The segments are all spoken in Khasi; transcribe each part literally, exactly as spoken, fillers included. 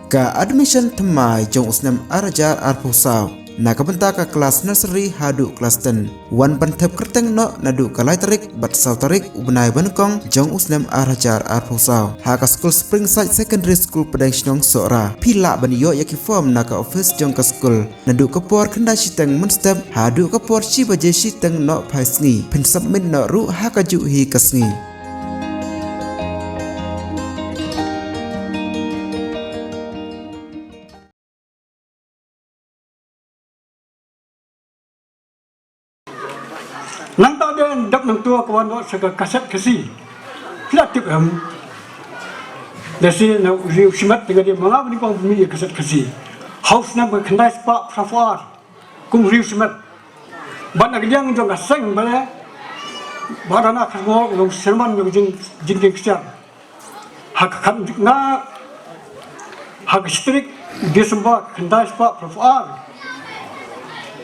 Ka admission thymmai jong u snem ar hajar arphew saw na ka bynta ka klas nursery haduh klas ten wan ban thep kyrteng noh naduh ka lai tarik bad saw tarik u bnai ba nyngkong jong u snem ar hajar arphew saw ha ka skul Springside Secondary School, Pdeng Shnong, Sohra. Phi lah ban ïoh ïa ki form na ka office jong ka skul naduh ka por khyndai shiteng mynstep haduh ka por shi baje shiteng nohphai sngi. Phin submit noh ruh ha kajuh hi ka sngi. Nangta dei dap nangta ka wan noh sa ka kaset Khasi. Phi la tip em? Lehse na u riew shimet te ka dei ma nga bad nyngkong ba mih ïa ka kaset Khasi. Ha u snem ka khyndai spah phra phew ar kum u riew shimet. Bad na ka liang jong ka seng ba leh, Bah Rana Kharkongor u long chairman jong ka jing, jingkieng ksiar. Ha ka khat nga, ha ka shi tarik December ka khyndai spah phra phew ar.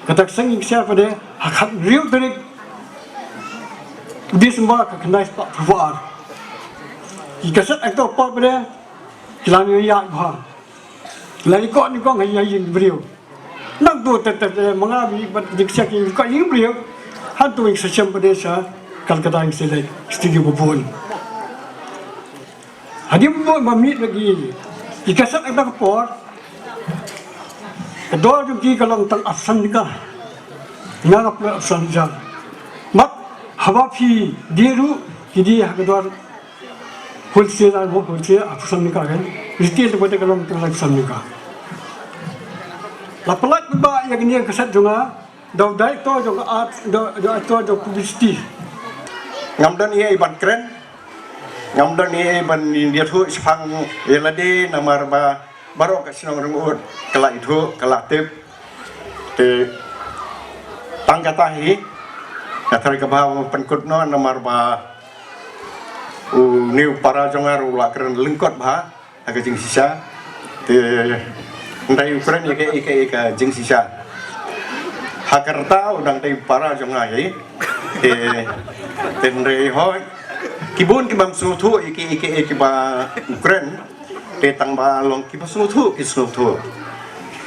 Kata ka seng ïing ksiar pat de ha ka khathynriew tarik December ka khyndai spah phra phew ar. Ki kaset actor pat de ki la ïaid bha. La ïakoh nyngkong ha ïing briew. Nangta te te te ma nga bad ïa ka jingsiat ïakoh ïing briew. Hangta ïing sa shem pat de sha Calcutta ïing sa leit studio ba bun. Hadien ba mih na ki, ki kaset ha kata ka por, ka dor jong ki ka long tang arphew san tyngka. Nga nga pynlong arphew san hajar. Mat haba phi die ruh ki die ha ka dor wholesale, mo wholesale arphew san tyngka kan. Retail te ka long tang laiphew san tyngka. La pynlait paidbah ïa kane ka kaset jong nga. Da u director jong ka art, da, da u director jong publicity. Ngam don ei ei ban kren. Ngam don ei ei ban ïathuh shaphang ïa lade namar ba baroh ka shnong Ryngud ka la ithuh, ka la tip. Te tang kata hi nga tharai kaba pynkut noh namar ba une u para jong nga ruh u la kren lyngkot bha ha ka jingshisha. Te hynrei u kren ïa ka, ïa ka, ïa ka jingshisha. Ha ka rta u dang dei para jong nga hi. Te, te hynrei hooid ki bun ki bym sngewthuh ïa ki, ïa ki, ïa kiba u kren. Te tang ba long kiba sngewthuh ki sngewthuh.